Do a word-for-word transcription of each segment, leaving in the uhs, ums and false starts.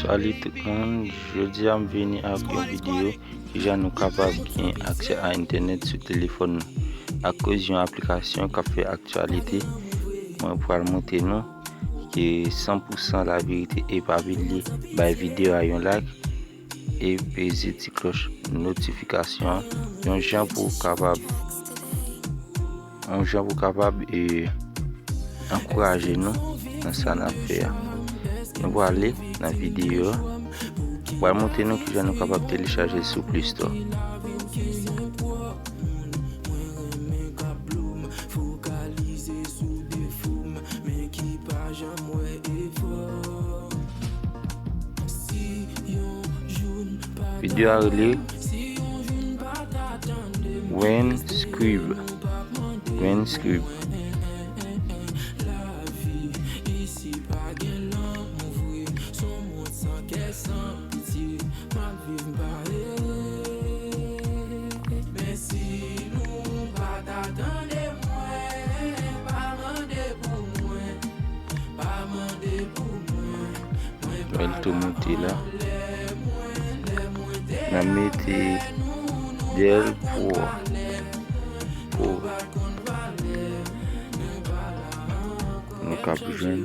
Salut tout moun, jodi a m vini ak yon videyo kijan nou kapab gen aksè a entènèt sou telefòn nou akoz yon aplikasyon k ap fè aktyalite. Mwen pral montre nou ke san pou san laverite e pa bliye bay videyo a yon like e peze ti klòch notifikasyon an, yon jan pou w kapab yon jan pou w kapab e ankouraje nou nan sa n ap fè a. Nou prale nan videyo a. Mwen pral montre nou kijan nou kapab telechaje l sou Play Store. Videyo a rele When Scribe. When Scribe. Men l tou moute la. N ap mete Del Pro. Pro. Nou kab jwenn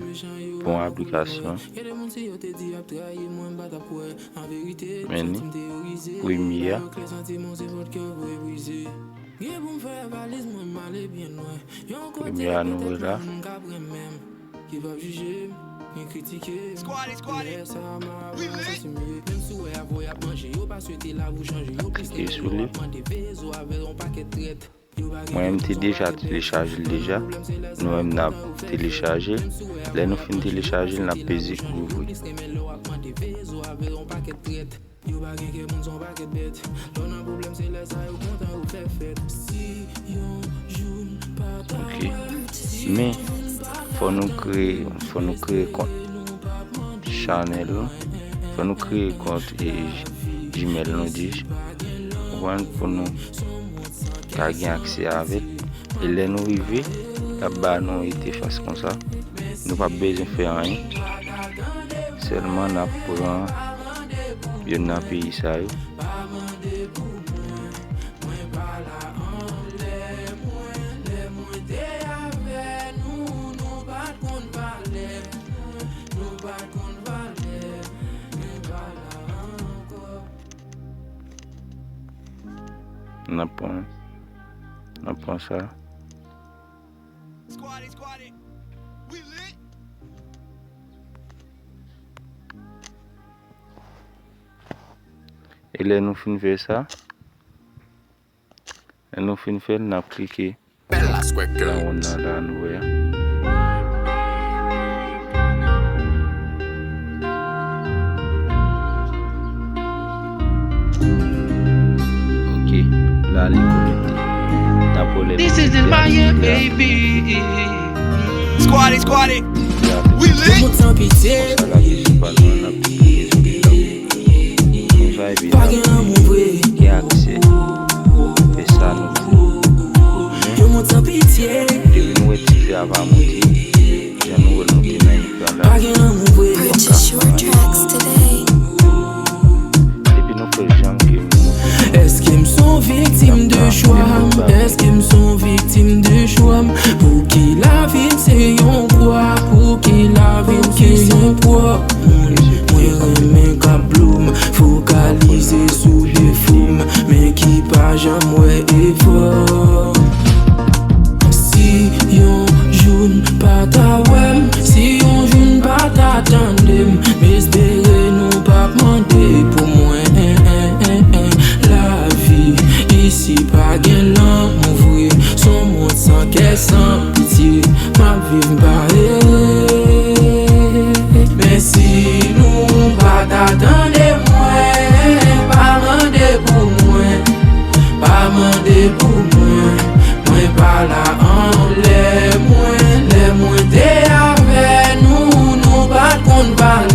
bon aplikasyon. Men li, premye a. Premye a nou wè la. Klike sou li. Mwen menm te deja telechaje l deja. Nou menm n ap telechaje l. Lè nou fin telechaje l, n ap peze ouvri. Ok. Men, fò nou kreye, fò nou kreye kont chanèl nou. Fò nou kreye kont e Gmail nou di. Ou konprann, pou nou ka gen aksè avè l. E lè nou rive, l ap ba nou entèfas konsa. Nou p ap bezwen fè anyen. Sèlman n ap pran youn nan peyi sa yo. N ap pran, n ap pran sa. E lè nou fin fè sa, lè nou fin fè l, n ap klike nan wonn nan la nou wè a. Ok, la li konekte. N ap wè lè l konekte a. Squad it, squad it. We lit. Konsa la, se pa nou, n ap klike sou li la. Konsa, epi n ap gen aksè fè sa nou vle. Men, depi nou wè ti fè a pa monte, jan nou wè l monte nan ekran la, nou p ap ka fè anyen. Depi nou fè jan ke nou monte nan ekran la, n ap ka fè nou bagay. Èske m s on viktim de chwa m? Èske m s on viktim de chwa m? Pouki lavi m se yon kwa? Pouki lavi m se yon kwa? Moun mwen renmen k ap blow m, fokalize sou defo m, men ki pa janm wè efò. Si yon jou n pa ta wè m, si yon jou n pa ta tande m, m espere nou p ap mande pou mwen. Lavi isi pa gen lanmou vre, s on mond san kè, san pitye. M ap viv, m pa ere. Men si nou pa ta tande mwen, pa mande pou mwen, pa mande pou mwen. Mwen pa la anlè mwen, lè mwen te avè nou, nou pa t konn pale.